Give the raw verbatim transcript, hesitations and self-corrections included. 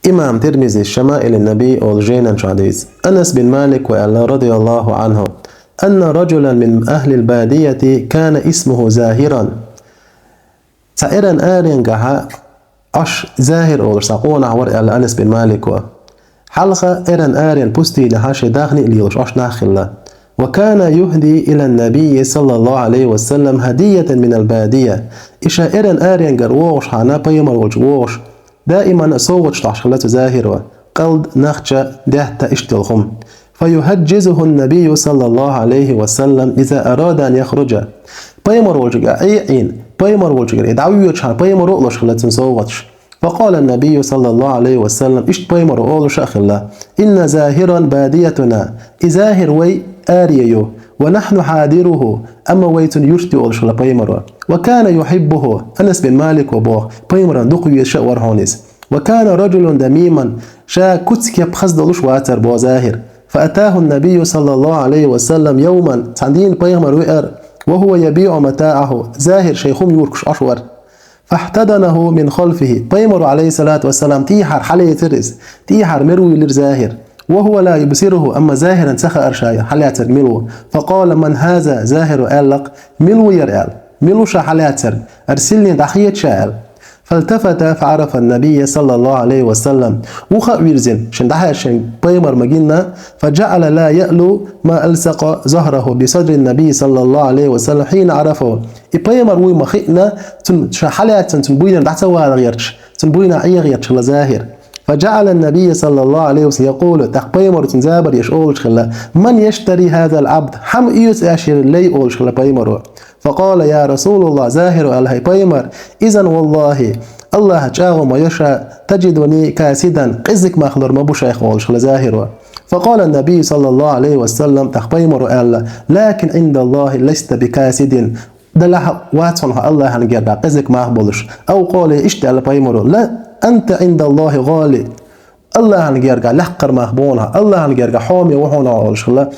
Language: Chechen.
Имам Тирмизи «Шамаилун-Наби» олу жайнан чохь дийцина. Анас бин Малика аьлла, радияллаху анху: «Анна раджулан мин ахлил бадияти кана исмуху Захиран». Цхьа эрна аренгахьа Ӏаш Захир олуш цхьа къонах вара, аьлла Анас бин Малика. Хьалха эрна аренан пустынехьа шайн дахни а лелош Ӏаш нах хилла. «Ва кана юхди илан-Набийи саллаллаху алейхи ва саллам хадиятан минал бадия». И ша эрна аренгара вогӀуш хьана, пайхамар волчу вогӀуш, даиман а совгӀаташ дохьуш хилла цу Захира: къалд, нахча, даьтта, иштта йолу хӀума. «Фа юхаджжизуху-н-Набийю саллаллаху алейхи ва саллам иза арада ан яхруджа». Пайхамар волчуьнга Ӏийна, пайхамар волчуьнгара и дӀавоьдуш хьана, пайхамаро а луш хилла цунна совгӀаташ. «Фа къала ан-Набийю саллаллаху алейхи ва саллам», иштта пайхамаро олуш а хилла: «Инна Захиран бадиятуна». И Захир вай аре ю. «Ва нахьну хьадируху», амма вай цунна юьртда ю олуш хилла пайхамаро. «Ва кана юхьиббуху», Анас бин Малика боху, пайхамарна дукха везаш а вара хьуна иза. «Ва кана раджулан дамиман», ша куц-кеп хаза долуш вацара боху Захир. «Фа атаху-н-Набийю саллаллаху алейхи ва саллам явман», цхьана дийнахь пайхамар веара, «ва хува ябиъу матаъаху», Захир шайн хӀума юркуш Ӏаш вара. «Фахтаданаху мин халфихи». Пайхамаро, алейхиссалату вассалам, тӀехьара хьалецира иза. ТӀехьара мера вуьйлира Захир. «Ва хува ла юбсируху», амма Захирна ца хаьара ша хьалаьцнарг мила ву. «Фа къала ман хаза», Захиро аьлла-кх: «Мила ву хӀара?» аьлла. «Мила ву ша хьалаьцнарг? ХӀара сийлен дӀахеда ша?» аьлла. «Фалтафата фаӀарафа ан-Набийя саллаллаху алейхи ва саллам». Вуха а вирзина, шен дӀахьаьжча шен пайхамар ма гинна, «фа джаъала ла яълу ма алсакъа захраху би садри ан-Набийи саллаллаху алейхи ва саллам хьина Ӏарафаху». И пайхамар вуй ма хиъна, цунна ша хьалаьцна цунна буйнара дӀа ца вала гӀерташ, цунна буйнахь Ӏе гӀерташ хилла Захир. «Фа джаъала ан-Набийя саллаллаху алейхи ва саллам якъулу», тӀаккха пайхамаро цунна забар еш олуш хилла: «Ман яштари хазал Ӏабд?» Хьан оьцу аьлла хӀара лай олуш хилла пайхамаро. «Фа къала я Расулаллах», Захиро аьлла: «ХӀай пайхамар, изан валлахи, Аллахьах чӀагӀо ма йо ша, таджидуни касидан, кӀеззиг мах лур ма бу шайх», олуш хилла Захиро. «Фа къала ан-Набийю саллаллаху алейхи ва саллам», тӀаккха пайхамаро аьлла: «Лакин Ӏиндаллахи ласта би касидин». Делахь а вац хьуна Аллахьан гергахь кӀезиг мах болуш. Ау къала, иштта аьлла пайхамаро: «Ла, анта Ӏиндаллахи гӀали». Аллахьан гергахь лаккхара мах бу хьуна, Аллахьан гергахь хьоме ву хьуна олуш хилла.